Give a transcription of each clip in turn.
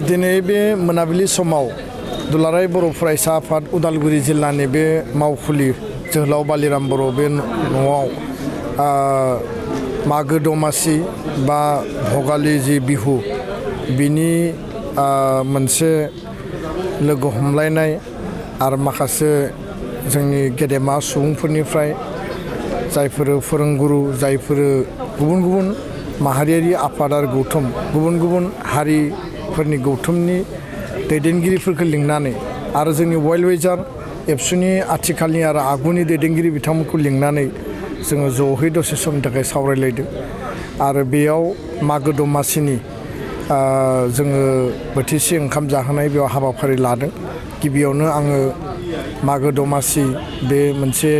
दिनै बे मोनाबिलि समाव दुलाराय बर' फरायसा आफाद उदालगुरि जिल्लानि बे मावखुलि जोहोलाव बालिराम बर' बे न'आव मागो दमासि बा भगालि जि बिहु बिनि मोनसे लोगो हमलायनाय आरो माखासे जोंनि गेदेमा सुबुंफोरनिफ्राय जायफोर फोरोंगुरु जायफोर गुबुन गुबुन माहारियारि आफाद आरो गौथुम गुबुन गुबुन हारिफोरनि गौथुमनि दैदेनगिरिफोरखौ लिंनानै आरो जोंनि वाइल्ड वेजार एबसुनि आथिखालनि आरो आगुनि दैदेनगिरि बिथांमोनखौ लिंनानै जोङो ज'है दसे समनि थाखाय सावरायलायदों आरो बेयाव मागो दमासिनि जोङो बोथिसे ओंखाम जाहोनाय बेयाव हाबाफारि लादों। गिबियावनो आङो मागो दमासि बे मोनसे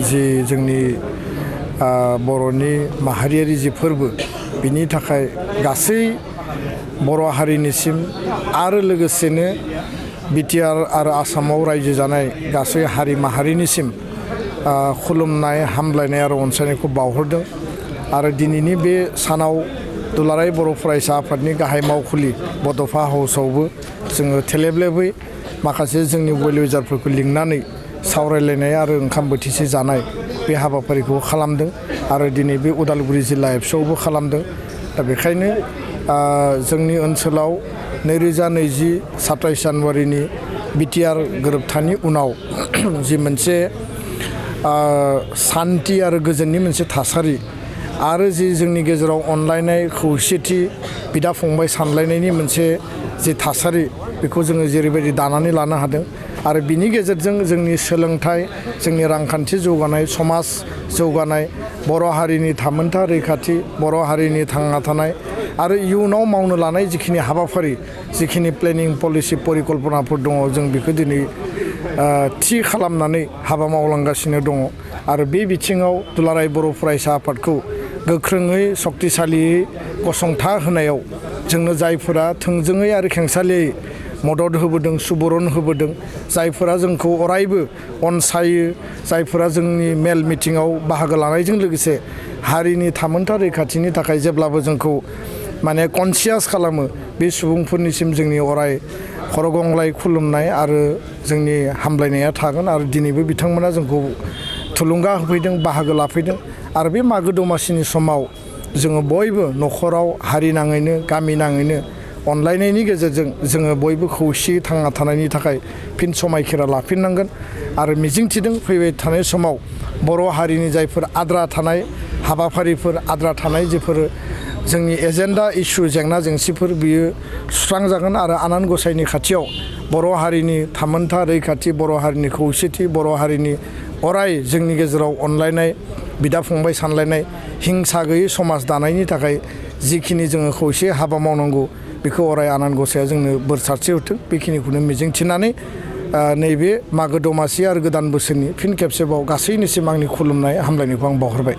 जि जोंनि बर'नि माहारियारि जि फोरबो बिनि थाखाय गासै बर' हारिनिसिम आरो लोगोसेनो बिटिआर आरो आसामाव रायजो जानाय गासै हारि माहारिनिसिम खुलुमनाय हामलायनाय आरो अनसायनायखौ बावहरदों आरो दिनैनि बे सानाव दुलाराय बर' फरायसा आफादनि गाहाय मावखुलि बड'फा हाउसआवबो जोङो थेलेबलेबै माखासे जोंनि वाइल्ड वेजारफोरखौ लिंनानै सावरायलायनाय आरो ओंखाम बोथिसे जानाय बे हाबाफारिखौ खालामदों आरो दिनै बे उदालगुरि जिल्ला एबसुआवबो खालामदों। दा बेखायनो जोंनि ओनसोलाव 2020 27 जानुवारिनि बिटिआर गोरोबथानि उनाव जि मोनसे सान्थि आरो गोजोननि मोनसे थासारि आरो जि जोंनि गेजेराव अनलायनाय खौसेथि बिदा फंबाय सानलायनायनि मोनसे जि थासारि बेखौ जोङो जेरैबायदि दानानै लानो हादों आरो बिनि गेजेरजों जोंनि सोलोंथाइ जोंनि रांखान्थि जौगानाय समाज जौगानाय बर' हारिनि थामोनथा रैखाथि बर' हारिनि थांना थानाय आरो इयुनाव मावनो लानाय जिखिनि हाबाफारि जिखिनि प्लेनिं पलिसि परिकल्पनाफोर दङ जों बेखौ दिनै थि खालामनानै हाबा मावलांगासिनो दङ आरो बे बिथिङाव दुलाराय बर' फरायसा आफादखौ गोख्रोङै सक्तिशालियै गसंथा होनायाव जोंनो जायफोरा थोंजोङै आरो खेंसालियै मदद होबोदों सुबुरुन होबोदों जायफोरा जोंखौ अरायबो अनसायो जायफोरा जोंनि मेल मिटिङाव बाहागो लानायजों लोगोसे हारिनि थामोनथा रैखाथिनि थाखाय जेब्लाबो जोंखौ माने कनसियास खालामो बे सुबुंफोरनिसिम जोंनि अराय खर' गंग्लाय खुलुमनाय आरो जोंनि हामलायनाया थागोन आरो दिनैबो बिथांमोना जोंखौ थुलुंगा होफैदों बाहागो लाफैदों आरो बे मागो दमासिनि समाव जोङो बयबो न'खराव हारि नाङैनो गामि नाङैनो अनलायनायनि गेजेरजों जोङो बयबो खौसेयै थांना थानायनि थाखाय फिन समायखिरा लाफिननांगोन आरो मिजिंथिदों फैबाय थानाय समाव बर' हारिनि जायफोर आद्रा थानाय हाबाफारिफोर आद्रा थानाय जेफोर जोंनि एजेन्डा इसु जेंना जेंसिफोर बियो सुस्रांजागोन आरो आनान गसाइनि खाथियाव बर' हारिनि थामोनथा रैखाथि बर' हारिनि खौसेथि बर' हारिनि अराय जोंनि गेजेराव अनलायनाय बिदा फंबाय सानलायनाय हिंसा गैयै समाज दानायनि थाखाय जिखिनि जोङो खौसे हाबा मावनांगौ बेखौ अराय आनान गसाइया जोंनो बोर सारस्रि होथों बेखिनिखौनो मिजिंथिनानै नैबे मागो दमासि आरो गोदान बोसोरनि फिन खेबसेबाव गासैनिसिम आंनि खुलुमनाय हामलायनायखौ आं बावहरबाय।